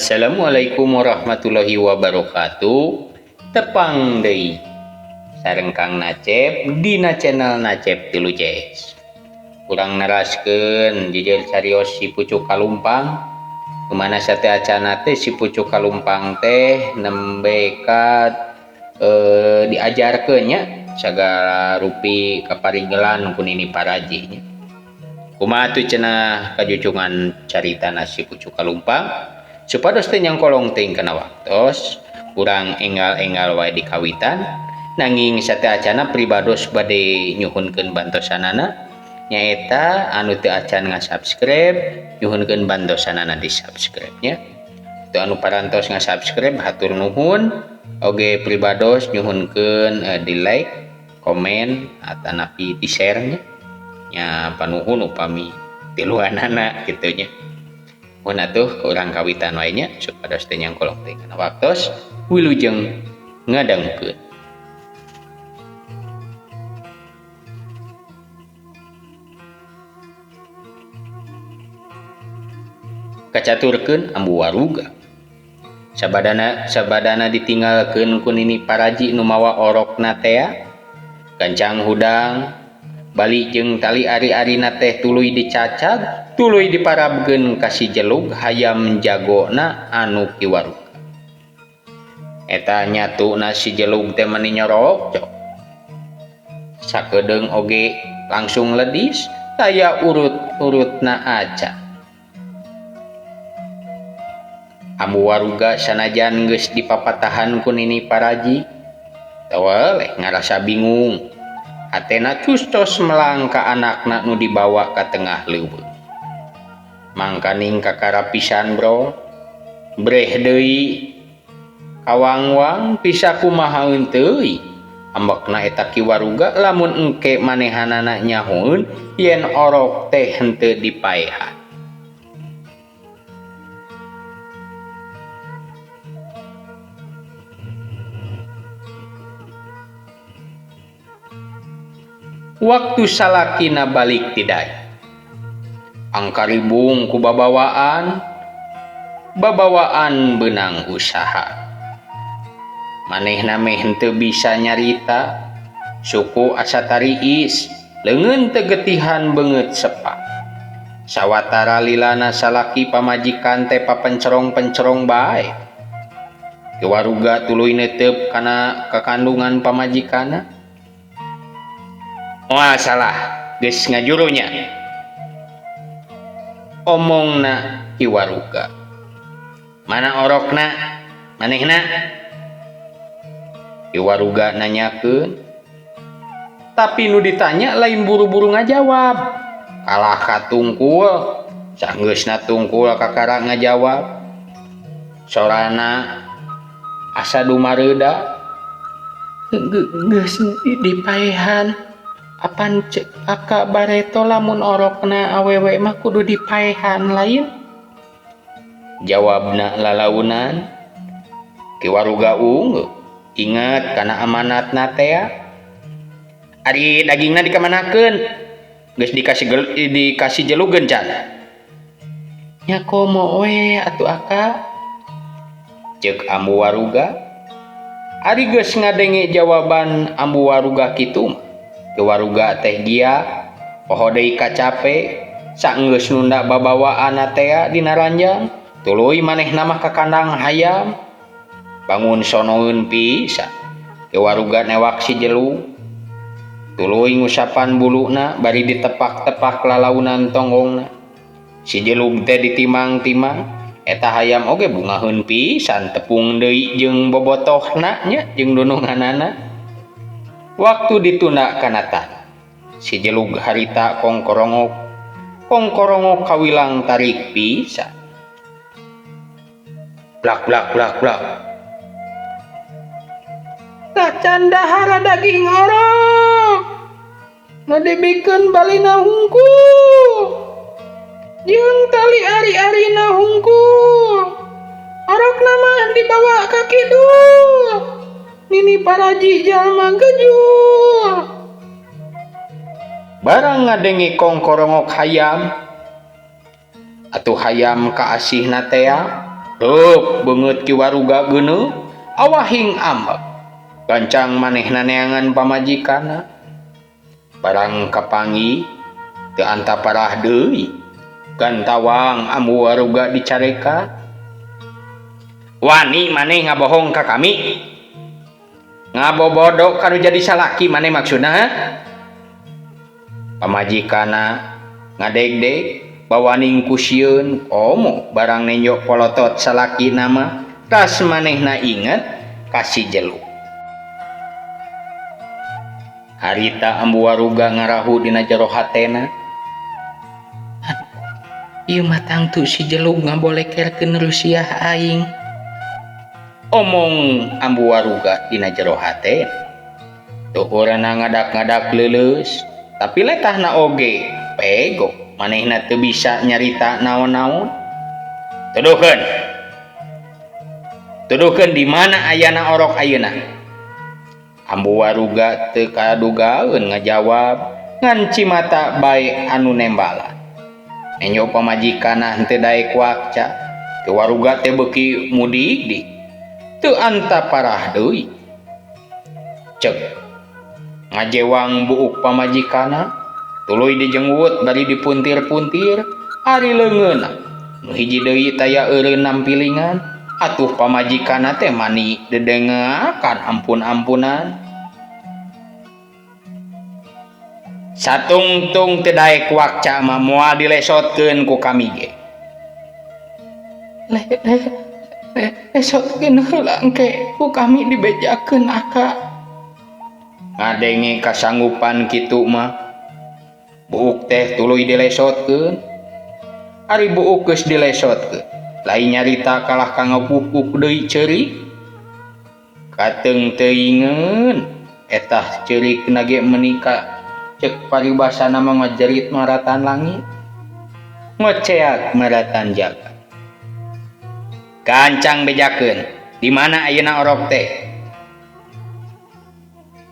Assalamualaikum warahmatullahi wabarakatuh. Tepang deui sareng Kang Nacep dina channel Nacep Tilu Ces. Urang neraskeun jujur carios si Pucuk Kalumpang. Kemana sateuacanna teh si Pucuk Kalumpang teh nembe ka diajarkeun nya sagala rupi kaparigelan ku Nini Paraji nya. Kumaha atuh cenah kajucungan caritana si Pucuk Kalumpang? Supados teu nyangkolong teuing kana waktos, urang enggal-enggal wae di kawitan, nanging sateuacanna pribados bade nyuhunkeun bantosanana nyaeta anu teu acan nga-subscribe nyuhunkeun bantosanana di-subscribe nya. Teu anu parantos nga-subscribe hatur nuhun, oge pribados nyuhunkeun di like, komen atanapi di-share nya. Nya panuhun upami tiluanana kitu nya. Mun atuh urang kawitan wae nya supados teu nyangkolong teuing kana waktos, wilujeng ngadangukeun. Kacaturkeun Ambu Waruga. Sabadana ditinggalkeun ku Nini Paraji nu mawa orokna tea, gancang hudang, bali jeung tali ari-arina teh tuluy dicacag, tuluy diparabkeun ka si Jelug hayam jagona anu Ki Waruga. Eta nyatuna si Jelug teh meni nyorok cok. Sakedeung oge langsung ledis, taya urut-urutna acan. Ambu Waruga sanajan geus dipapatahan ku Nini Paraji, teweleh ngarasa bingung. Hatena custos melang ka anakna nu dibawa ka tengah leuweung. Mangkaning kakara pisan bro, breh deui kawangwang bisa kumahaeun teuing. Ambekna eta Ki Waruga lamun engke manehanana nyahoeun yen orok teh henteu dipaehan. Waktu salakina balik tidak, angkaribung ku babawaan, babawaan benang usaha. Manehna meh henteu bisa nyarita, suku asa tariis, leungeun teu getihan beungeut sepa. Sawatara lilana salaki pamajikan teh papencerong-pencerong bae. Ki Waruga tuluy neuteup kana kakandungan pamajikanna. Wah salah, geus ngajurunya. Omongna Ki Waruga. Mana orokna? Manehna? Ki Waruga nanyakeun. Tapi nu ditanya lain buru-buru ngajawab. Kalah ka tungkul, sanggeusna tungkul kakara ngajawab. Sorana asa dumareuda. Geus dipaehan. Apan cek aka bareto lamun orokna awewe mah kudu dipaehan lain? Jawabna lalaunan. Ki Waruga unggeuh. Ingat kana amanatna tea. Ari dagingna dikamanakeun? Geus dikasih jelugeun can. Nya komo we atuh aka? Ceuk Ambu Waruga. Ari geus ngadenge jawaban Ambu Waruga kitu mah. Ki Waruga teh gia poho deui kacape saenggeus nunda babawaanna tea dina ranjang tuluy manehna mah ka kandang hayam bangun sonoeun pisan. Ki Waruga newak si Jelug tuluy ngusapan buluna bari ditepak-tepak lalaunan tonggongna. Si Jelug teh ditimang-timang eta hayam oge bungaheun pisan tepung deui jeung bobotohna nya jeung dununganana. Waktu ditunda kana tanah, si Jelug harita kongkorongok, kongkorongok kawilang tarik pisan. Blak blak blak blak. Tacan dahara daging orok, nu dibikeun balina hungkul, jeung tali ari-arina hungkul. Orokna mah dibawa ka kidul. Nini Paraji jalma gejul. Barang ngadenge kongkorongok hayam, atuh hayam kaasihna tea. Reup beungeut Ki Waruga geuneuh awahing ambek. Gancang manehna neangan pamajikanna. Barang kapanggih teu antaparah deui. Gantawang Ambu Waruga dicarekan. Wani maneh ngabohong ka kami? Ngabobodo ka nu jadi salaki maneh maksudna ha? Pamajikanna ngadegdeg bawaning ku sieun komo barang nenjo polotot salakina mah tas manehna inget ka si Jeluk. Harita Ambu Waruga ngarahu dina jero hatena. Aduh, ieu mah tangtu si Jeluk ngabolekerkeun rusiah aing. Omong Ambu Waruga dina jero hatena. Tuurna ngadak-ngadak leuleus, tapi letahna oge pego manehna teu bisa nyarita naon-naon. Tuduhkeun. Tuduhkeun di mana ayana orok ayeuna. Ambu Waruga teu kadugaeun ngajawab ngan cimata bae anu nembalan. Nenjo pamajikanna henteu daek wakca, Ki Waruga teh beuki mudig-dig. Teu antaparah deui. Cek ngajewang buuk pamajikanna, tuluy dijenggut bari dipuntir-puntir ari leungeunna. Nu hiji deui taya eureun nampilingan, atuh pamajikanna teh mani dedengakan ampun-ampunan. Satungtung teu daek wakca mah moal dilesotkeun ku kami ge. Le le le lesotkeun heula engke ku kami dibejakeun aka. Ngadenge kasanggupan kitu mah buuk teh tuluy dilesotkeun. Ari buuk geus dilesotkeun, lain nyarita kalah ka ngapupuk deui ceurik. Kateung teuingeun etah ceurik na ge meuni ka cek paribasana mah ngajerit maratan langit, ngoceak maratan jagat. Gancang bejakeun, di mana ayeuna orok teh?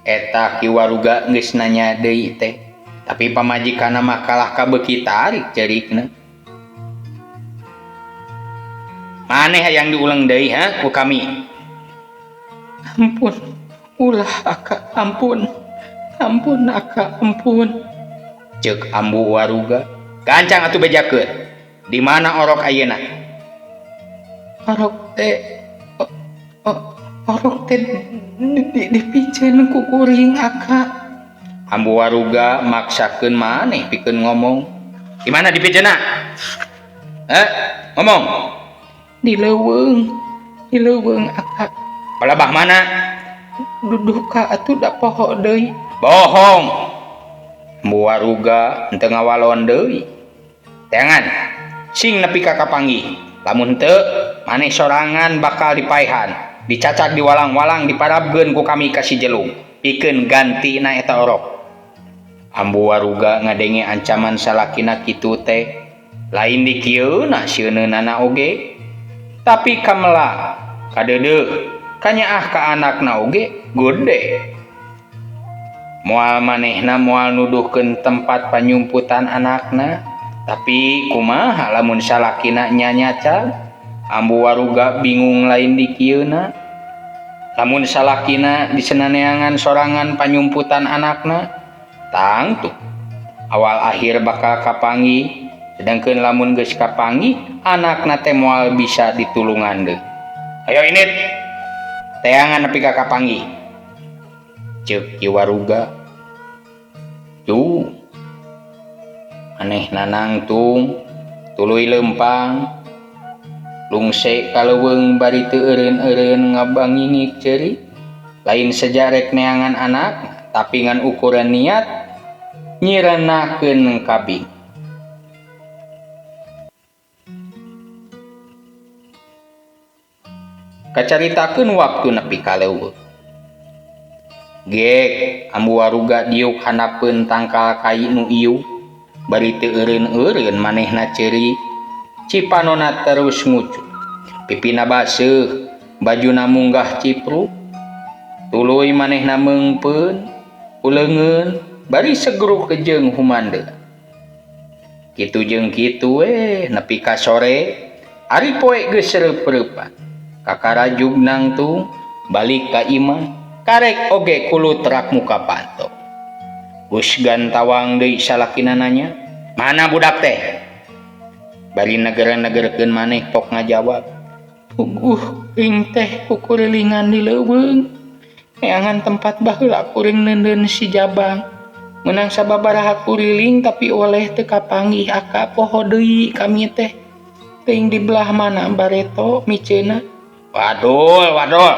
Eta Ki Waruga geus nanya deui teh, tapi pamajikanna mah kalah ka beuki tarik ceurikna. Maneh hayang diuleng deui ha ku kami? Ampun, ulah aka, ampun. Ampun aka, ampun. Ceuk Ambu Waruga. Gancang atuh bejakeun. Di mana orok ayeuna? Orok teh, orok teh dipiceun ku kuring aka. Ambu Waruga maksakeun maneh pikeun ngomong. Di mana dipiceunna? Ngomong. Di leuweung, di leuweung aka. Palebah mana? Duduka atuh da poho deui. Bohong. Ambu Waruga henteu ngawalon deui. Teangan sing nepi ka kapanggih. Lamun henteu maneh sorangan bakal dipaehan, dicacak diwalang-walang, diparabkeun ku kami ka si Jelung pikeun gantina eta orok. Ambu Waruga ngadenge ancaman salakina kitu teh lain dikieuna sieuneunana oge, tapi kamela kadeudeuh kanyaah ka anakna oge gede. Moal manehna moal nuduhkeun tempat panyumputan anakna, tapi kumaha lamun salakina nyanyaca? Ambu Waruga bingung lain dikieuna. Lamun salakina disenaneangan sorangan panyumputan anakna, tangtu awal akhir bakal kapanggih. Sedangkeun lamun geus kapanggih, anakna teh moal bisa ditulungan deui. Ayo init, teangan nepi ka kapanggih. Ceuk Ki Waruga. Tuh, aneh nanangtung, tuluy lempang, lungse ka leuweung bari teu eureun-eureun ngabangingik ceurik. Lain sejarek neangan anak, tapi ngan ukuran niat nyirenakeun kabing. Kacaritakeun waktu nepi ka leuweung. Gek, Ambu Waruga diuk handapeun tangkal kai nu ieu, bari teu eureun-eureun manehna ceurik. Cipanona terus ngucuk. Pipina baseuh, bajuna munggah cipruk. Tuluy manehna meungpeun, uleungeun, bari segruk jeung humandeu. Kitu jeung kitu we nepi ka sore, Ari poe geus sereup-reupan. Kakarajug nangtung balik ka imah karek oge kulutrak muka panto. Geus gantawang deui salakina nanya, "Mana budak teh?" Bari neger-negerkeun maneh pok ngajawab, "Puguh ing teh kukurilingan di leuweung. Neangan tempat baheula kuring neundeun si Jabang. Menang sababaraha kuriling tapi oleh teu kapanggih aka poho deui kami teh. Teuing di belah mana bareto miceuna." Wadul, wadul.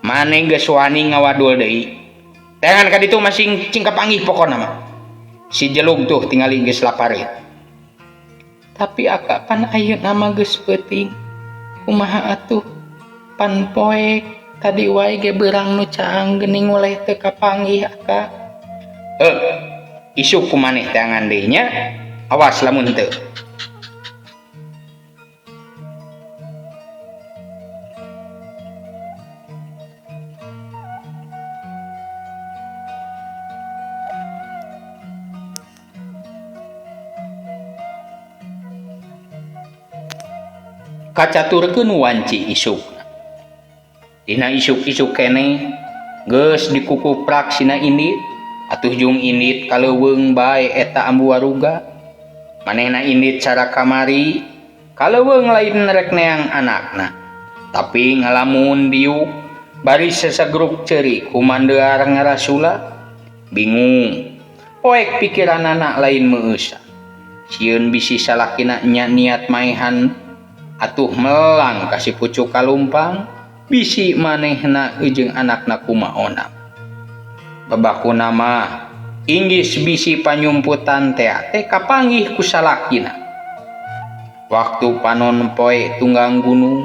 Maneh geus wani ngawadul deui. Teangan ka ditu masing cing kapanggih pokona mah. Si jelug tuh tingali geus lapareun. Tapi aka pan ayeuna mah geus peuting. Kumaha atuh? Pan poek tadi wae ge beurang nu caang geuning oleh teu kapanggih aka. Heuh, isuk ku maneh teangan deui nya. Awas lamun teu. Kacaturkeun wanci isukna. Dina isuk-isuk keneh geus dikukuprak sina indit, atuh jung indit ka leuweung bae eta ambu waruga. Manehna indit cara kamari ka leuweung lain rek neang anakna, tapi ngalamun diuk bari sesegruk ceurik kumandear ngarasula. Bingung, poek pikiranana lain meueusan. Sieun bisi salakina nya niat maehan atuh melang ka si pucuk kalumpang, bisi manehna jeung anakna kumaona. Babakuna mah inggis bisi panyumputan tea teh kapanggih ku salakina. Waktu panon poe tunggang gunung,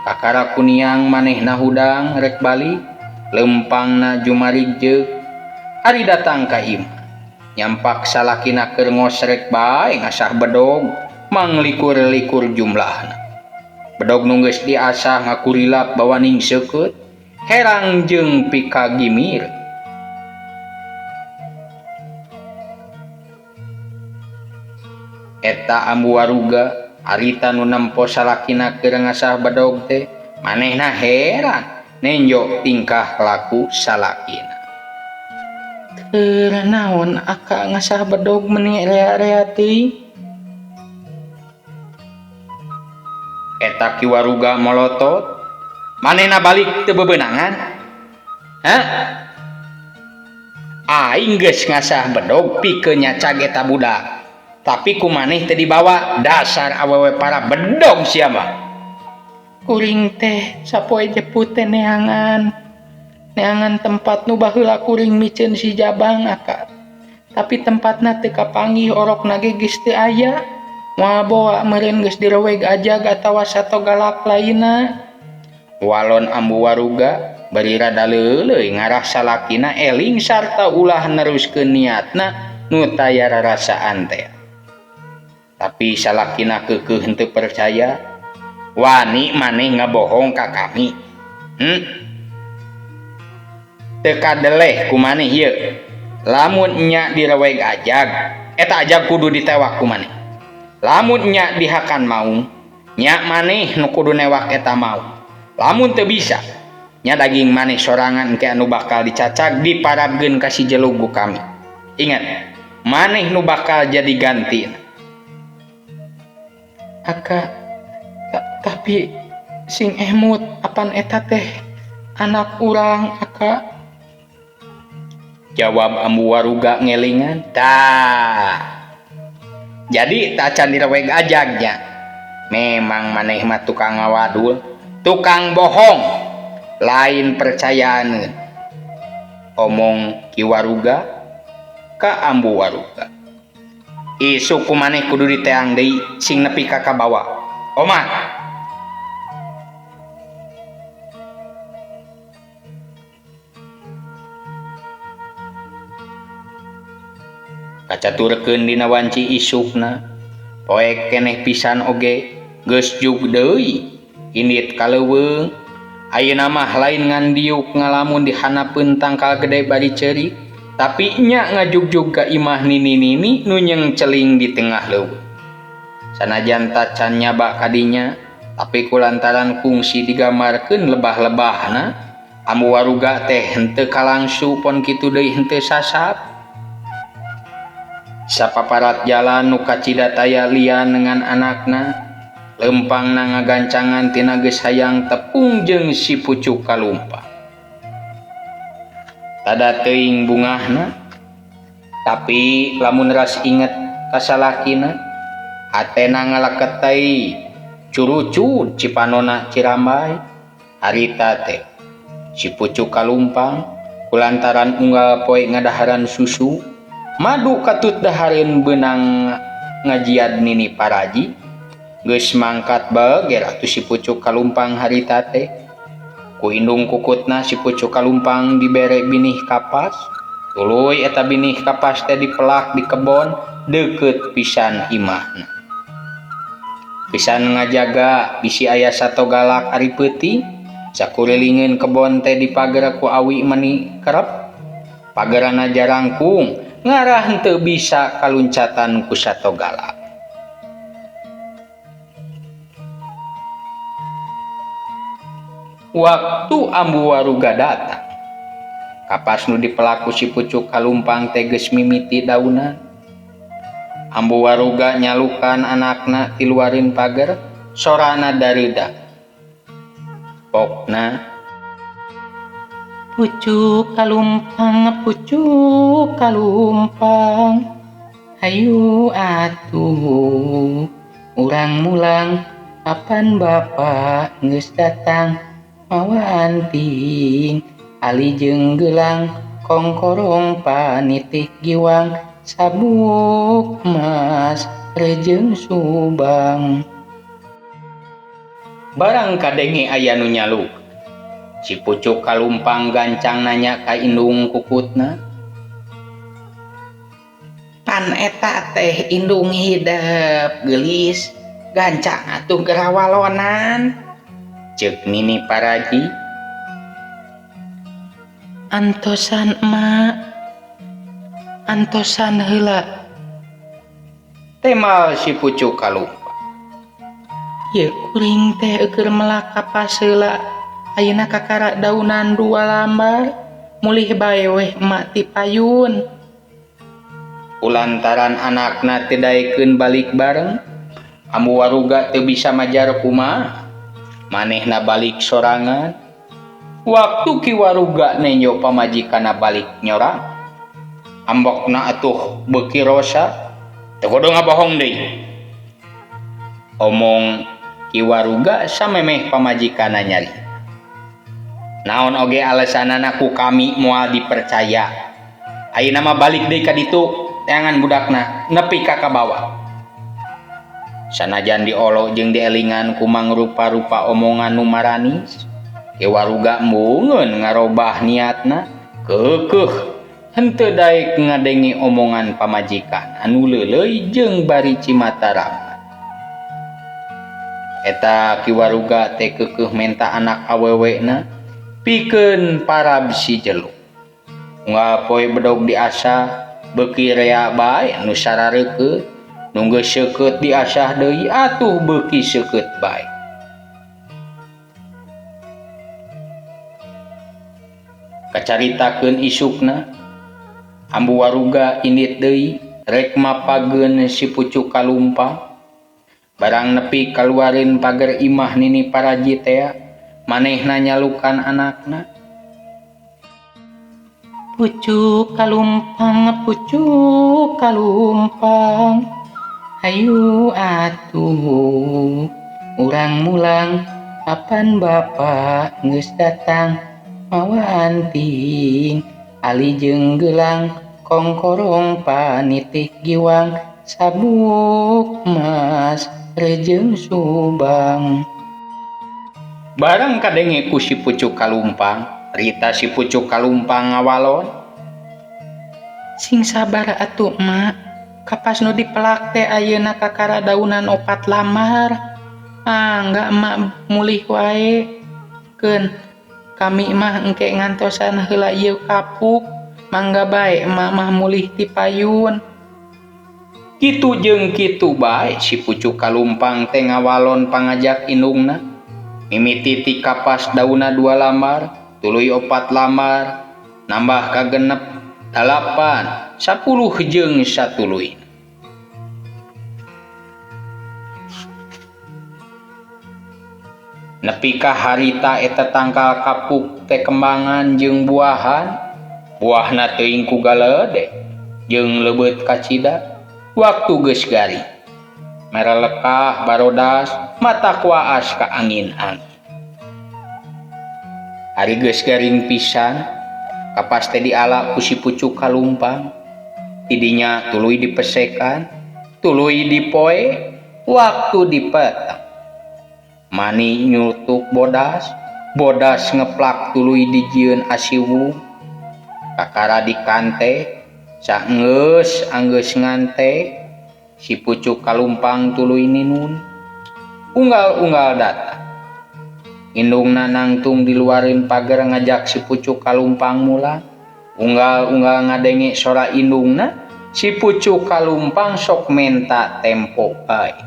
kakara kuniang manehna hudang rek balik, lempangna jumarig jeuk, ari datang ka imah. Nyampak salakina keur ngosrek bae ngasah bedog, manglikur-likur jumlahna. Bedog nu geus diasah ngakurilap bawaning seukeut, herang jeung pikagimir. Eta ambu waruga harita nu nempo salakina keur ngasah bedog teh, manehna heran nenjo tingkah laku salakina. Keur naon aka ngasah bedog meni rea-rea teuing? Eta Ki Waruga molotot, manehna balik teu bebenangan. Hah? Aing geus ngasah bedog pikeun nyacag eta budak. Tapi ku maneh teu dibawa, dasar awewe para bedog sia mah. Kuring teh sapoe jeput teh neangan. Neangan tempat nu baheula kuring miceun si Jabang aka. Tapi tempatna teu kapanggih, orokna ge geus teu aya. Moal boa meureun geus direweg ajag atawa sato galak lainna. Walon ambu waruga bari rada leuleui ngarah salakina eling sarta ulah neruskeun niatna nu taya rarasaan teh. Tapi salakina keukeuh henteu percaya, wani maneh ngabohong ka kami. Teu kadeleh ku maneh ieu. Lamun nya direweg ajag, eta ajag kudu ditewak ku maneh. Lamun nya dihakan maung, nya maneh nu kudu newak eta maung. Lamun teu bisa, nya daging maneh sorangan engke anu bakal dicacag diparabkeun ka si jelug ku kami. Ingat, maneh nu bakal jadi ganti. Aka, tapi sing emut apan eta teh anak urang aka. Jawab ambu waruga ngelingan. Tah. Jadi tacan direweg ajagnya. Memang maneh mah tukang ngawadul, tukang bohong, lain percayaan. Omong Ki Waruga ka ambu waruga. Isuk ku maneh kudu diteang deui sing nepi ka kabawa. Omat. Kacaturkeun dina wanci isukna, poek keneh pisan oge geus jug deui indit ka leuweung. Ayeuna mah lain ngan diuk ngalamun di hanapeun tangkal gede bari ceurik, tapi nya ngajugjug ka imah nini-nini nu nyengceling di tengah leuweung. Sanajan tacan nyaba kadinya, tapi kulantaran kungsi digambarkeun lebah-lebahna, Ambu Waruga teh henteu kalangsu pon kitu deui henteu sasap. Sapaparat jalan nu kacida taya lian dengan anakna, lempangna ngagancangan tina geus hayang tepung jeung si Pucuk Kalumpang. Tada teuing bungahna, tapi lamun ras inget ka salakina, hatena ngalaketei curucud cipanona cirambay. Harita teh si Pucuk Kalumpang kulantaran unggal poe ngadaharan susu, madu katut dahareun beunang ngajiad Nini Paraji, geus mangkat bager atuh si Pucuk Kalumpang harita teh. Ku indung kukutna si Pucuk Kalumpang dibere binih kapas, tuluy eta binih kapas teh dipelak di kebon deukeut pisan imahna. Pisan ngajaga bisi aya sato galak ari peuting, sakurilingeun kebon teh dipager ku awi meni kerep. Pagerana jarangkung ngarah henteu bisa kaluncatan ku sato galak. Waktu Ambu Waruga datang, kapas nu dipelaku si Pucuk Kalumpang teh geus mimiti daunan. Ambu Waruga nyalukan anakna tiluareun pager, sorana dareuda. Pokna, Pucuk Kalumpang, Pucuk Kalumpang, hayu atuh urang mulang, apan bapa geus datang, mawa anting, ali jeung gelang, kongkorong panitik giwang, sabuk emas rejeng subang. Barang kadenge aya nu nyaluk, si Pucuk Kalumpang gancang nanya ka indung kukutna. Pan eta teh indung hidep geulis, gancang atuh gerawalonan. Ceuk Nini Paraji. Antosan emak, antosan heula. Temal si Pucuk Kalumpang. Ieu kuring teh eueur melak kapas heula. Ayeuna kakara daunan 2 lambar, mulih bae weh emak ti payun. Kulantaran anakna teu daekeun balik bareng, Ambu Waruga teu bisa majar kumaha. Manehna balik sorangan. Waktu Ki Waruga nenjo pamajikanna balik nyorang, ambokna atuh beuki rosa, teu kudu ngabohong deui. Omong Ki Waruga samemeh pamajikanna nyari. Naon oge alasanana ku kami moal dipercaya. Ayeuna mah balik deui ka ditu, teangan budakna nepi ka kabawa. Sanajan diolo jeung dielingan ku mangrupa-rupa omongan nu maranis, Ki Waruga embungeun ngarobah niatna, keukeuh henteu daek ngadenge omongan pamajikan anu leuleuy jeung bari cimataram. Eta Ki Waruga teh keukeuh menta anak awewena pikeun parab si jelu. Unggal poe bedog diasah beuki rea bae anu sarareukeut, nu geus seukeut diasah deui atuh beuki seukeut bae. Kacaritakeun isukna, Ambu Waruga indit deui rek mapageun si Pucuk Kalumpang. Barang nepi kaluareun pager imah Nini Paraji tea, manehna nyalukan anakna. Pucuk Kalumpang, Pucuk Kalumpang, hayu atuh urang mulang, apan bapa geus datang, mawa anting, ali jeung gelang, kongkorong panitik giwang, sabuk emas rejeng subang. Barang kadenge ku si Pucuk Kalumpang, rita si Pucuk Kalumpang ngawalon. Sing sabar atuh emak, kapas nu dipelak teh ayeuna kakara daunan 4 lambar. Ah, enggak emak mulih wae. Keun kami mah engke ngantosan heula ieu kapuk, mangga bae emak mah mulih ti payun. Kitu jeung kitu bae si pucuk kalumpang teh ngawalon pangajak indungna. Mimiti ti kapas daunna 2 lambar, tuluy 4 lambar, nambah ka 6, 8, 10 jeung satuluyna. Nepi ka harita eta tangkal kapuk teh kembangan jeung buahan, buahna teuing ku galede jeung leubeut kacida, waktu geus garing. Merelekah barodas mata kuaas ka angin-angin. Ari geus garing pisan, kapas teh diala ku si pucuk kalumpang. Tidinya tuluy dipesekan, tuluy dipoe, waktu dipeteng. Mani nyutuk bodas, bodas ngeplak tuluy dijieun asiwung. Kakara dikante, saenggeus anggeus ngante, si pucuk kalumpang tuluy ninun. Unggal-unggal datang. Indungna nangtung diluareun pager ngajak si pucuk kalumpang mulang. Unggal-unggal ngadenge sora indungna, si pucuk kalumpang sok menta tempo bae.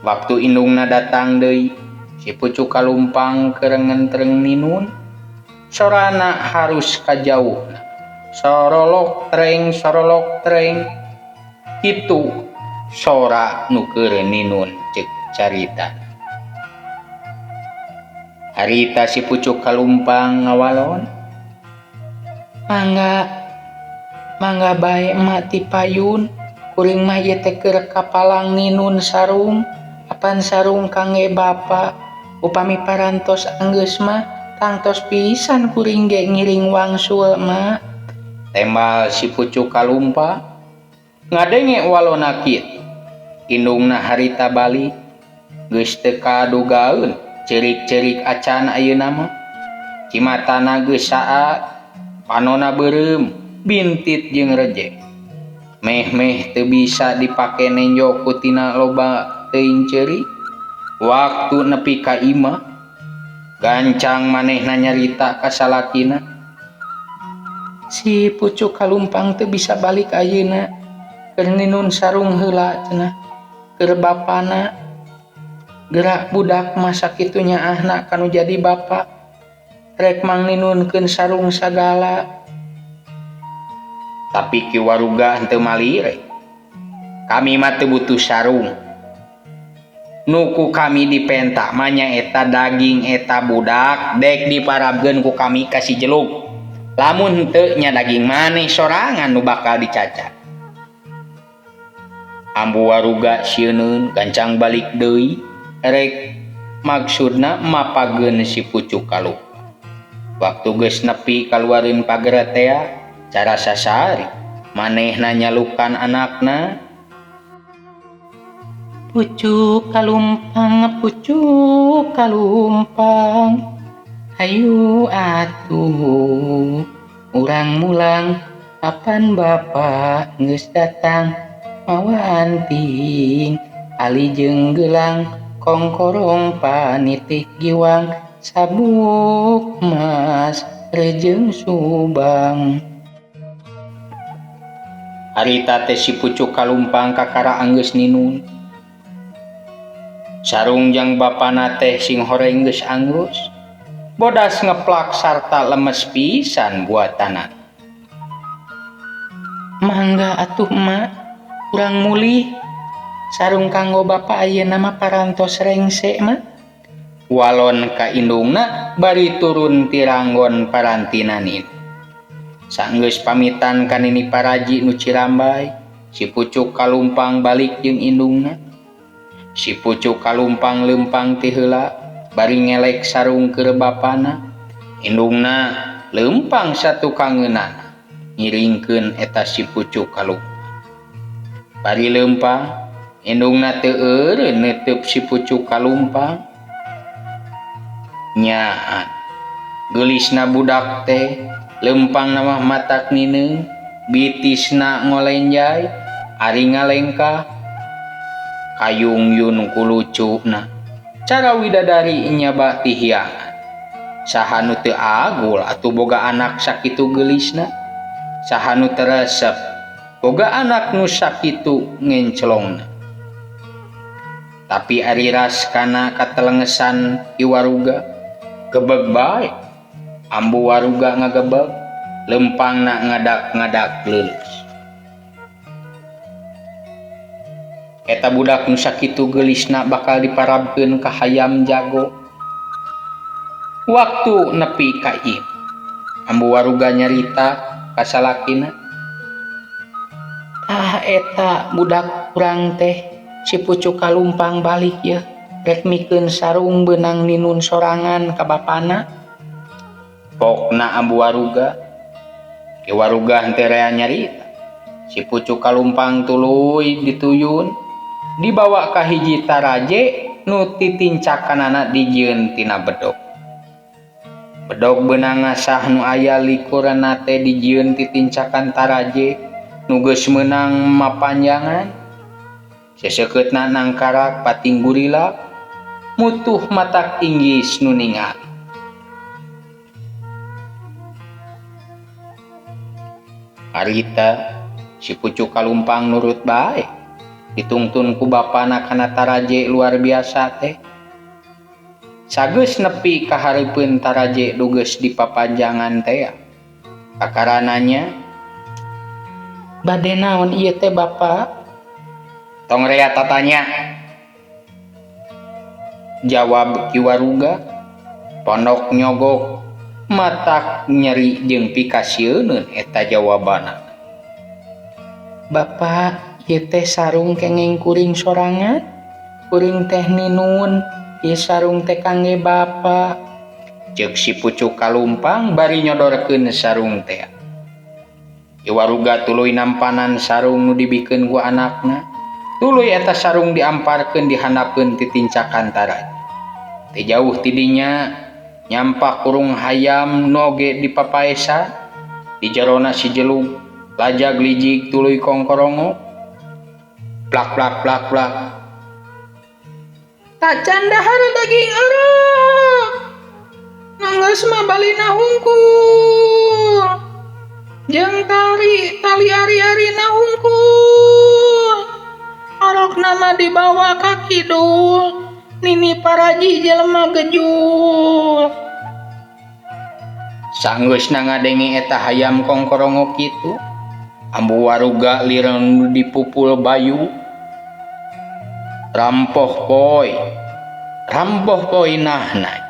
Waktu indungna datang deui, si pucuk kalumpang keur ngentreng ninun. Sorana harus kajauhna. Sorolok treng, sorolok treng. Kitu sora nu keur ninun ceuk carita. Harita si pucuk kalumpang ngawalon. Mangga, mangga bae emak ti payun. Kuring mah ieu teh keur kapalang ninun sarung. Apan sarung kangge bapa. Upami parantos anggeus mah tangtos pisan kuring ge ngiring wangsul mak. Tembal si pucuk kalumpa. Ngadenge walona kitu. Indungna harita balik. Geus teu kadugaeun ceurik-ceurik acan ayeuna mah. Cimatana geus saat, panona beureum, bintit jeung rejek. Meh-meh teu bisa dipake nenjo ku tina loba teuing ceurik. Waktu nepi ka imah, gancang manehna nyarita ka salakina. Si pucuk kalumpang teu bisa balik ayeuna. Keur ninun sarung heula cenah. Keur bapana. Gerak budak mah sakitu nyaahna kanu jadi bapa. Rek mang ninunkeun sarung sagala. Tapi Ki Waruga henteu malire. Kami mah teu butuh sarung. Nu ku kami dipenta mah nyaeta daging eta budak dek diparabkeun ku kami ka si Jeluk. Lamun henteu nya daging maneh sorangan nu bakal dicacat. Ambu Waruga sieuneun gancang balik deui rek maksudna mapageun si pucuk kalumpang. Waktu geus nepi kaluareun pager tea, cara sasari manehna nyalukan anakna. Pucuk kalumpang, pucuk kalumpang, hayu atuh urang mulang, apan bapa geus datang mawa anting, ali jeung gelang, kongkorong panitik giwang, sabuk mas rejeng subang. Harita teh si pucuk kalumpang kakara anggeus ninun. Sarung jang bapana teh sing horeng geus anggus. Bodas ngeplak sarta lemes pisan buatanana. Mangga atuh emak, urang mulih. Sarung kanggo bapa ayeuna mah parantos rengse mah. Walon ka indungna bari turun tiranggon parantinanin. Sanggeus pamitan ka Nini Paraji nu Cirambay, si pucuk kalumpang balik jeung indungna. Si pucuk kalumpang lempang ti heula bari ngelek sarung keur bapana. Indungna lempang satukangeunana ngiringkeun eta si pucuk kalumpang. Bari lempang indungna teu eureun neuteub si pucuk kalumpang. Nyaan geulisna budak teh lempang mah matak nineung, bitisna ngolenjay, ari ngalengkah kayung yun kulucuna. Cara widadari nyaba ti hiangan. Saha nu teu agul atuh boga anak sakitu geulisna. Saha nu teu resep Boga anak nu sakitu ngenclongna. Tapi ari ras kana katelengesan Ki Waruga gebeg bae. Ambu Waruga ngagebeg, lempangna ngadak-ngadak leuleus. Eta budak nu sakitu geulisna bakal diparabkeun ka hayam jago. Waktu nepi ka ieu, Ambu Waruga nyarita ka salakina. Tah eta budak urang teh si Pucuk Kalumpang balik yeuh rek mikeun sarung beunang ninun sorangan ka bapana. Pokna Ambu Waruga, Ki Waruga henteu rea nyarita. Si Pucuk Kalumpang tuluy dituyun dibawa ka hiji taraje nu titincakanana dijieun tina bedog. Bedog beunang ngasah nu aya likuranna teh dijieun titincakan taraje nu geus meunang mapanjangan. Sesekeutna nangkarak pating gurila mutuh matak inggis nu ningali. Harita si Pucuk Kalumpang nurut bae ditungtun ku bapana kana taraje luar biasa teh. Sageus nepi ka hareupeun taraje dugeus dipapanjangan teh. Kakarananya bade naon ieu teh bapa? Tong rea tatanya. Jawab Ki Waruga. Pondok nyogok matak nyeri jeung pikasieuneun eta jawabanna. Bapa, ieu teh sarung kengeng kuring sorangan. Kuring teh ninun, ieu sarung teh kangge bapa. Ceuk si Pucuk Kalumpang bari nyodorkeun sarung teh. Ki Waruga tuluy nampanan sarung nu dibikeun ku anakna. Tuluy eta sarung diamparkeun dihandapeun titincakan taraje. Teu jauh tidinya nyampak kurung hayam nu oge dipapaesan. Di jerona si jelug lajag lijig tuluy kongkorongo. Plak plak plak plak. Tacan dahar daging orok. Nanggeus mah balina hungkul. Jeung tari tali ari-arina hungkul. Orokna mah dibawa ka kidul. Nini paraji jelema gejul. Sanggeusna ngadenge eta hayam kongkorongo kitu, Ambu Waruga lireun dipupul bayu. Rampoh poe, rampoh poe nahna.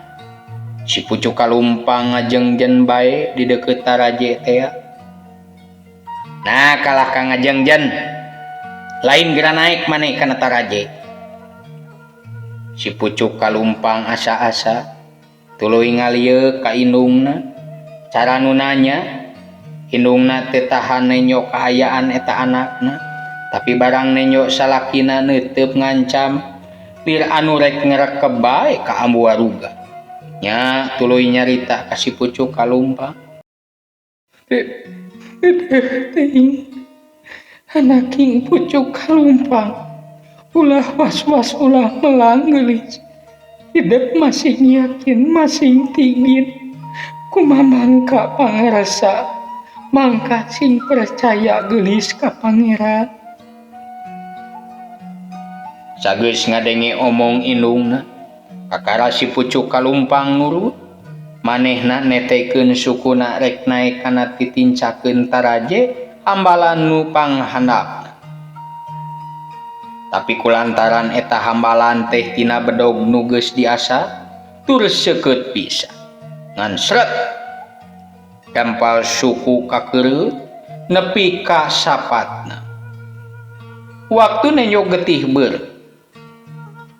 Si Pucuk Kalumpang ngajengjen bae di deukeut taraje teh. Nah kalah ka ngajengjen, lain geura naek maneh kana taraje. Si Pucuk Kalumpang asa-asa tuluy ngalieuk ka indungna. Cara nu nanya, indungna teu tahan nenjo kaayaan eta anakna. Tapi barang nenjo salakina neuteup ngancam lir anu rek ngerekep bae ka Ambu Waruga. Nya tuluy nyarita ka si Pucuk Kalumpang. Teuing anaking Pucuk Kalumpang, ulah was-was ulah melang geulis. Hidup masing yakin masing tingin. Kumaha mangka pangersa, mangka sing percaya geulis ka pangeran. Sageus ngadenge omong indungna, kakara si Pucuk Kalumpang nurut. Manehna netekeun sukuna rek naek kana titincakeun taraje hambalan nu panghandapna. Tapi kulantaran eta hambalan teh tina bedog nu geus diasa, tur seukeut pisan. Ngan sret dampal suku kakeureut nepi ka sapatna. Waktu nenjo getih beureum.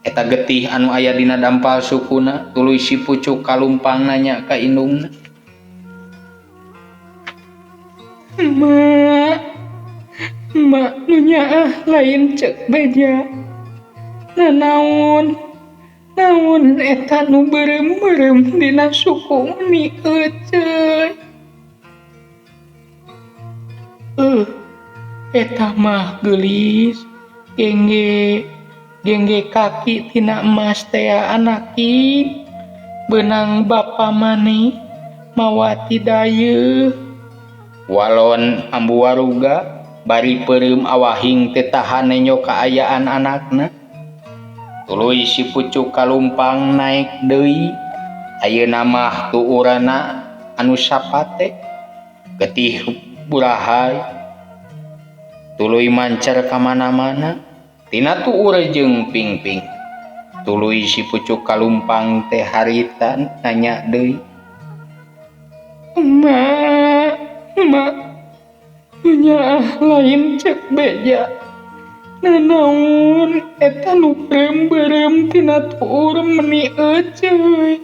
Eta getih anu aya dina dampal sukuna tuluy si Pucuk Kalumpang nanya ka indungna. Mak, mak nu nyaah lain ceuk beja. Nanaon, naon eta nu beureum-beureum dina suku ni euceuy. Eta mah geulis, gengge gengge kaki tina emas tea anaki, beunang bapa maneh mawa ti dayeuh. Walon Ambu Waruga Bari peureum awahing teu tahan nenjo kaayaan anakna. Tuluy si pucuk kalumpang naek deui. Ayeuna mah tuurana anu sapate. Getih burahay. Tuluy mancar ka mana-mana. Tina tuur jeung pingping. Tuluy si pucuk kalumpang teh harita nanya deui. Ma, ma, nyaah lain cek beja. Nanaon eta nu beureum-beureum tina tuur meni euceuy.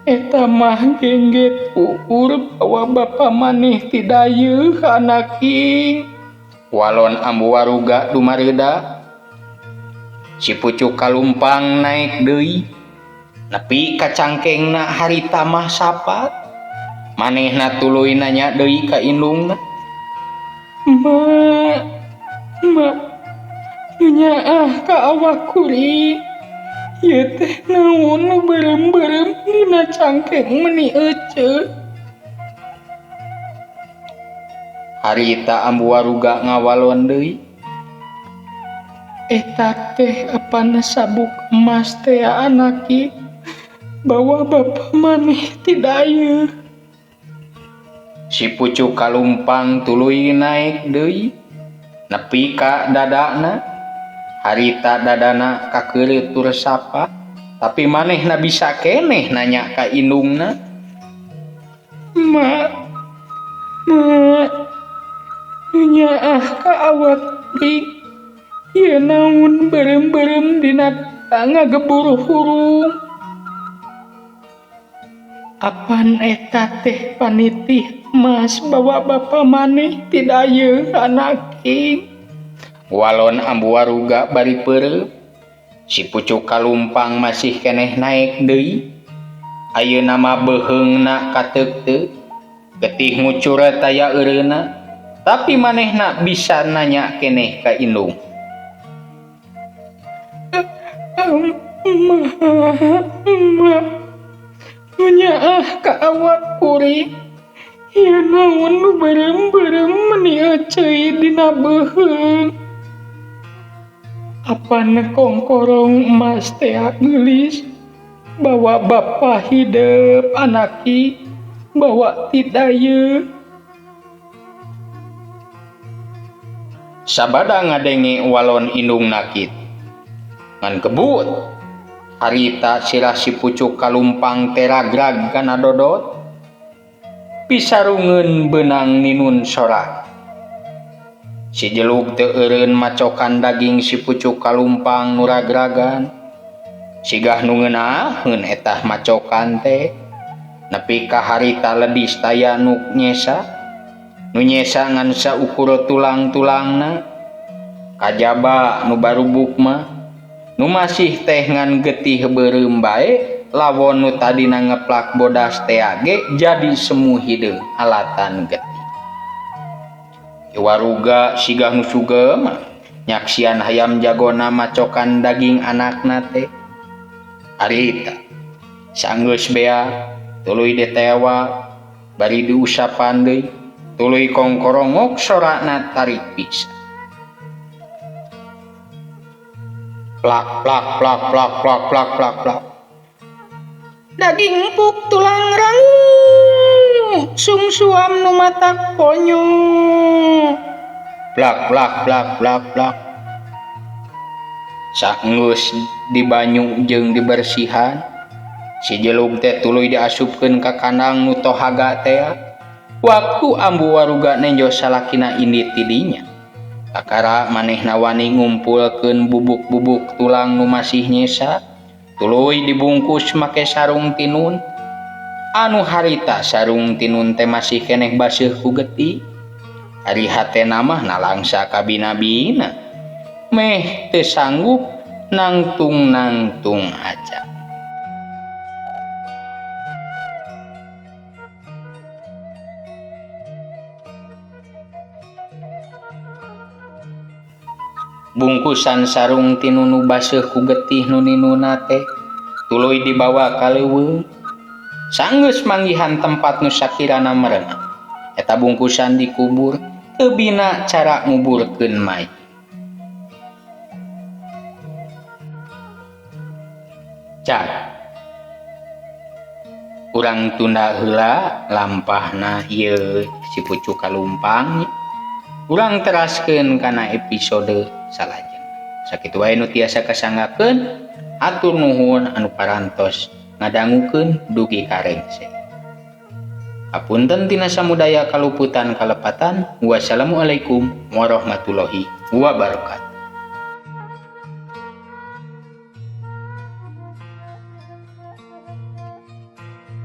Eta mah gengget uur bawa bapa maneh ti dayeuh anak ing. Walon ambu waruga dumareuda. Si pucuk kalumpang naek deui. Nepi ka cangkengna harita mah sapat. Manehna tuluy nanya deui ka indungna. Ma, ma, nyaah ka awak kuring. Ieu teh naon nu beureum-beureum dina cangkeng meni euceuh. Harita ambu waruga ngawalon deui. Eta teh apana sabuk emas teh anaki bawa bapa maneh ti dayeuh. Si pucuk kalumpang tuluy naek deui nepi ka dadana. Harita dadana kakeureut tur sapa, tapi manehna bisa keneh nanya ka indungna. Ma, ma, nyaah ka awak kuring. Ieu naon beureum-beureum dina ngagebur hurung. Apan eta teh panitih emas bawa bapa maneh ti dayeuh anak ing. Walon ambu waruga bari peureum. Si pucuk kalumpang masih keneh naek deui. Ayeuna mah beuheungna kateukteuk. Getih ngucur taya eureuna, tapi manehna bisa nanya keneh ka indung. Ma, ma, nyaah ka awak kuring. Ieu naon nu beureum-beureum meni euceuy dina beuheung. Apana kongkorong emas teh geulis bawa bapa hidep anaki bawa ti dayeuh. Sabada ngadenge walon indungna kitu. Ngan kebut harita sirah si pucuk kalumpang teragrag kana dodot. Pisarungeun beunang ninun sorak. Si jelug teu eureun macokan daging si pucuk kalumpang nu ragragan. Sigah nu ngeunaheun etah macokan teh. Nepi ka harita ledis taya nu nyesa. Nu nyesa ngan saukur tulang-tulangna. Kajaba nu barubuk mah. Nu masih teh ngan getih beureum bae, lawon nu tadina ngeplak bodas teh ge jadi semu hideung alatan getih. Waruga sigah nu sugema nyaksian hayam jagona macokan daging anakna teh. Harita sanggeus bea tuluy ditewa bari diusapan deui tuluy kongkorongok sorana tarik pisan. Plak plak plak plak plak plak plak plak. Daging empuk tulang rangu sungsuam nu matak ponyo. Plak plak plak plak plak. Sanggeus dibanyu jeung dibersihan, si jelug teh tuluy diasupkeun ka kandang nu tohaga teh. Waktu ambu waruga nenjo salakina indit ti dinya. Kakara manehna wani ngumpulkeun bubuk-bubuk tulang nu masih nyesa, tuluy dibungkus make sarung tinun. Anu harita sarung tinun teh masih keneh baseuh ku getih. Ari hatena mah nalangsa kabina-bina. Meh teu sanggup nangtung-nangtung aja. Bungkusan sarung tinun nu baseuh ku getih nu ninuna teh tuluy dibawa ka leuweung. Sanggeus manggihan tempat nu sakirana merenah. Eta bungkusan dikubur teu bina cara nguburkeun mayit. Cak. Urang tunda heula lampahna ieu si pucuk kalumpang. Urang teraskeun kana episode salajengna. Sakitu wae nu tiasa kasanggakeun, hatur nuhun anu parantos ngadangukeun dugi ka rengse. Hapunten tina samudaya kaluputan kalepatan. Wassalamualaikum warahmatullahi wabarakatuh.